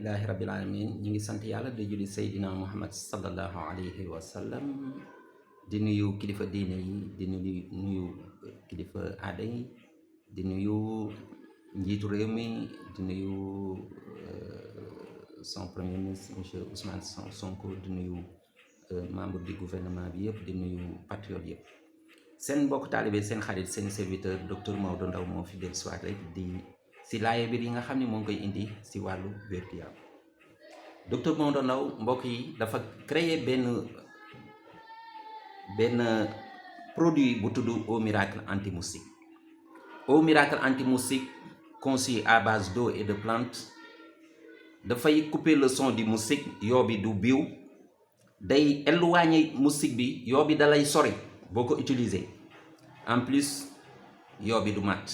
alhamdulillahi rabbil alamin ñi ngi sant yàlla di julli Seydina Muhammad sallallahu alayhi wa sallam di nuyu kilifa diine yi di nuyu kilifa aada yi di nuyu njiitu réew mi di nuyu son premier ministre monsieur Ousmane Sonko di nuyu membre du gouvernement bi yëpp di nuyu patriote yëpp seen mbokk taalibe seen xarit seen serviteur docteur Maodo Ndao moo fi dellusiwaat rek di si laaye bi yi nga xam ne moo ngi koy indi si wàllu wér-gu-yaram docteur Maodo Ndao mbokk yi dafa créer benn produit bu tudd eau miracle anti-moustique. Eau miracle anti-moustique conçue à base d'eau et de plantes dafay couper le son du moustique yoo bi du biiw day éloigner moustique bi yoo bi dalay sori boo ko utiliser en plus yoo bi du mat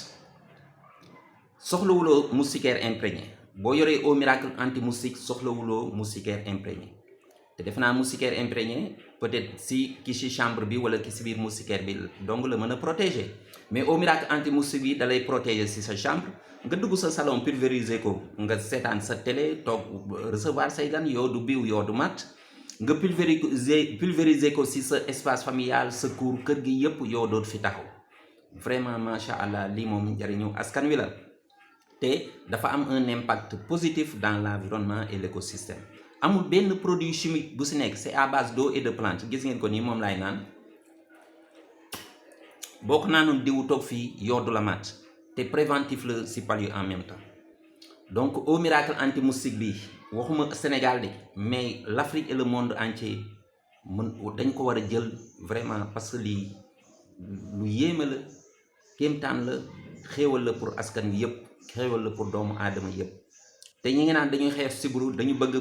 soxlawuloo moustiquaire imprégné boo yoree eau miracle anti-moustique soxlawuloo moustiquaire imprégné te def naa moustiquaire imprégné peut-être si ki ci chambre bi wala ki si biir moustiquaire bi donc la mën a protéger mais eau miracle anti-moustique bi dalay protéger si sa chambre nga dugg sa salon pulvériser ko nga seetaan sa télé toog recevoir say gan yoo du biiw yoo du mat nga pulvériser ko si sa espace familial sa cour kër gi yëpp yoo doot fi taxaw vraiment macha allah lii moom njariñu askan wi la te dafa am un impact positif dans l'environnement et l'écosystème amul benn produit chimique bu si nekk c'est à base d'eau et de plantes gis ngeen ko nii moom laay naan boo ko naanoon diwu toog fii yoo du la mat te préventif la si palu en même temps donc eau miracle anti-moustique bi waxuma Sénégal de mais l'Afrique et le monde entier dañ ko war a jël vraiment parce que lii lu yéeme la kéemtaan la xéewal la pour askan wi yëpp xéewal la pour doomu aadama yëpp te ñi ngi naan dañuy xeex sibbiru dañu bëgg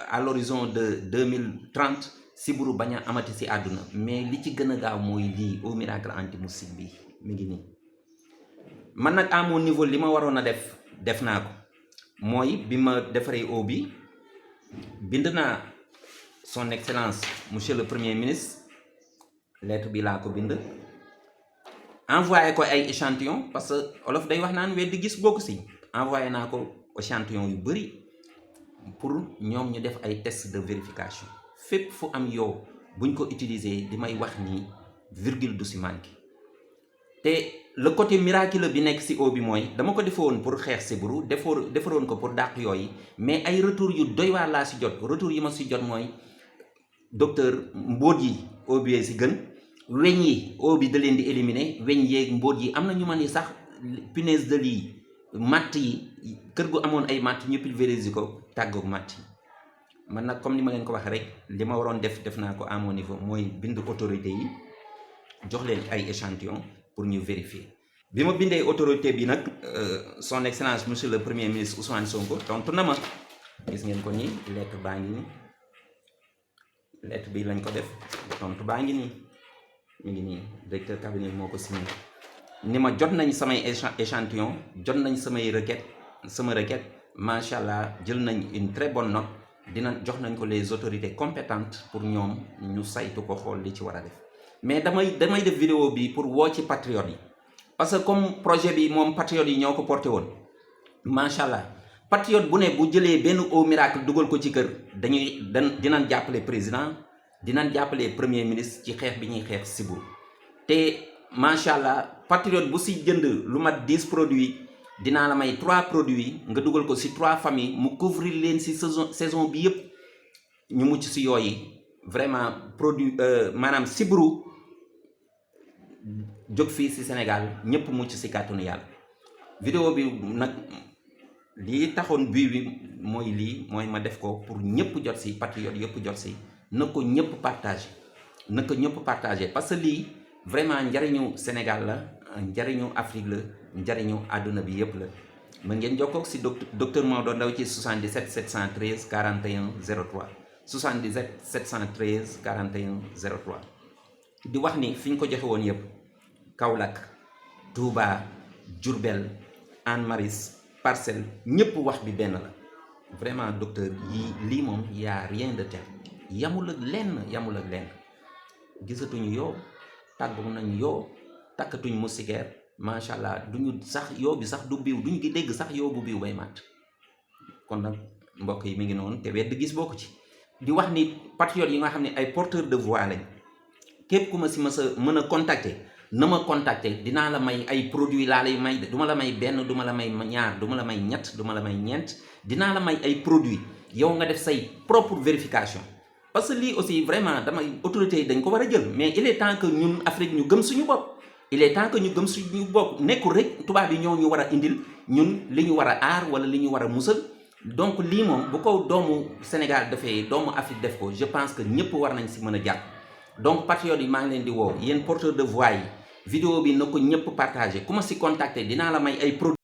à l'horizon de 2030 sibbiru bañ a amati si àdduna mais li ci gën a gaaw mooy lii eau miracle anti-moustique bi mi ngi nii man nag à mon niveau li ma waroon a def naa ko mooy bi ma defaree eau bi bind naa son excellence monsieur le premier ministre lettre bi laa ko bind envoyé ko ay échantillon parce que olof day wax naan weddi gis bokk si envoyé naa ko échantillon yu bëri pour ñoom ñu def ay tests de vérification fépp fu am yow buñ ko utiliser di may wax ni virgule du si manqué te le côté miraculeux bi nekk si eau bi mooy dama ko defoon pour xeex sibbiru defaroon ko pour dàq yooyu mais ay retour yu doy waar laa si jot retour yi ma si jot mooy docteur mbóot yi eau bi si gën weñ yi eau bi da leen di éliminer weñ yeeg mbóot yi am na ñu ma ni sax punaise de lit matt yi kër gu amoon ay matt ñu pulvériser ko tàggoog matt yi man nag comme ni ma leen ko waxee rek li ma waroon def naa ko à mon niveau mooy bind autorité yi jox leen ay échantillon pour ñu vérifier bi ma bindee autorité bi nag son excellence monsieur le premier ministre Ousmane Sonko tontu na ma gis ngeen ko nii lettre baa ngi nii lettre bi lañ ko def tontu baa ngi nii mi ngi nii directeur cabinet moo ko signé ni ma jot nañ samay échantillon jot nañ samay sama requête macha allah jël nañ une très bonne note dina jox nañ ko les autorités compétentes pour ñoom ñu saytu ko xool li ci war a def mais damay def vidéo bi pour woo ci patriotes yi parce que comme projet bi moom patriotes yi ñoo ko porté woon macha allah patriote bu ne bu jëlee benn eau miracle dugal ko ci kër dinañ jàppale président dinañ jàppale premier ministre ci xeex bi ñuy xeex sibbiru te macha allah patriote bu si jënd lu mat 10 produits dinaa la may 3 produits nga dugal ko si 3 familles mu couvrir leen si saison bi yëpp ñu mucc si yooyu vraiment produit maanaam sibbiru jóg fii si Sénégal ñëpp mucc si kàttanu yàlla. vidéo bi nag lii taxoon bi mooy lii mooy ma def ko pour ñëpp jot si patriote yëpp jot si na ko ñëpp partagé parce que lii vraiment njariñu Sénégal la njariñu Afrique la njariñu àdduna bi yëpp la mën ngeen jokkoo si docteur Maodo Ndao ci 77 713 41 03 77 713 41 03 di wax ni fi ñu ko joxe woon yëpp Kaolack Touba Diourbel Hann Maristes Parcelles ñëpp wax bi benn la vraiment docteur lii moom y a rien de tel yamul ak lenn gisatuñu yow tàggu nañ yow takkatuñ moustiquaire macha allah duñu sax yoo bi sax du biiw duñu gi dégg sax yoo bu biiw bay màtt kon nag mbokk yi mi ngi noonu te wedd gis bokku ci di wax ni patriotes yi nga xam ne ay porteurs de voix lañ képp ku ma si mës a mën a contacter na ma contacter dinaa la may ay produits laa lay may du ma la may benn du ma la may ñaar du ma la may ñett du ma la may ñeent dinaa la may ay produits yow nga def say propre vérification parce que lii aussi vraiment damay autorités yi dañ ko war a jël mais il est temps que ñun Afrique ñu gëm suñu bopp il est temps que ñu gëm suñu bopp nekkul rek tubaab yi ñoo ñu war a indil ñun li ñu war a aar wala li ñu war a musal donc lii moom bu ko doomu Sénégal defee doomu Afrique def ko je pense que ñëpp war nañ si mën a jàpp donc patriotes yi maa ngi leen di woo yéen porteurs de voix yi vidéo bi na ko ñëpp partagé ku ma si contacter dinaa la may ay produits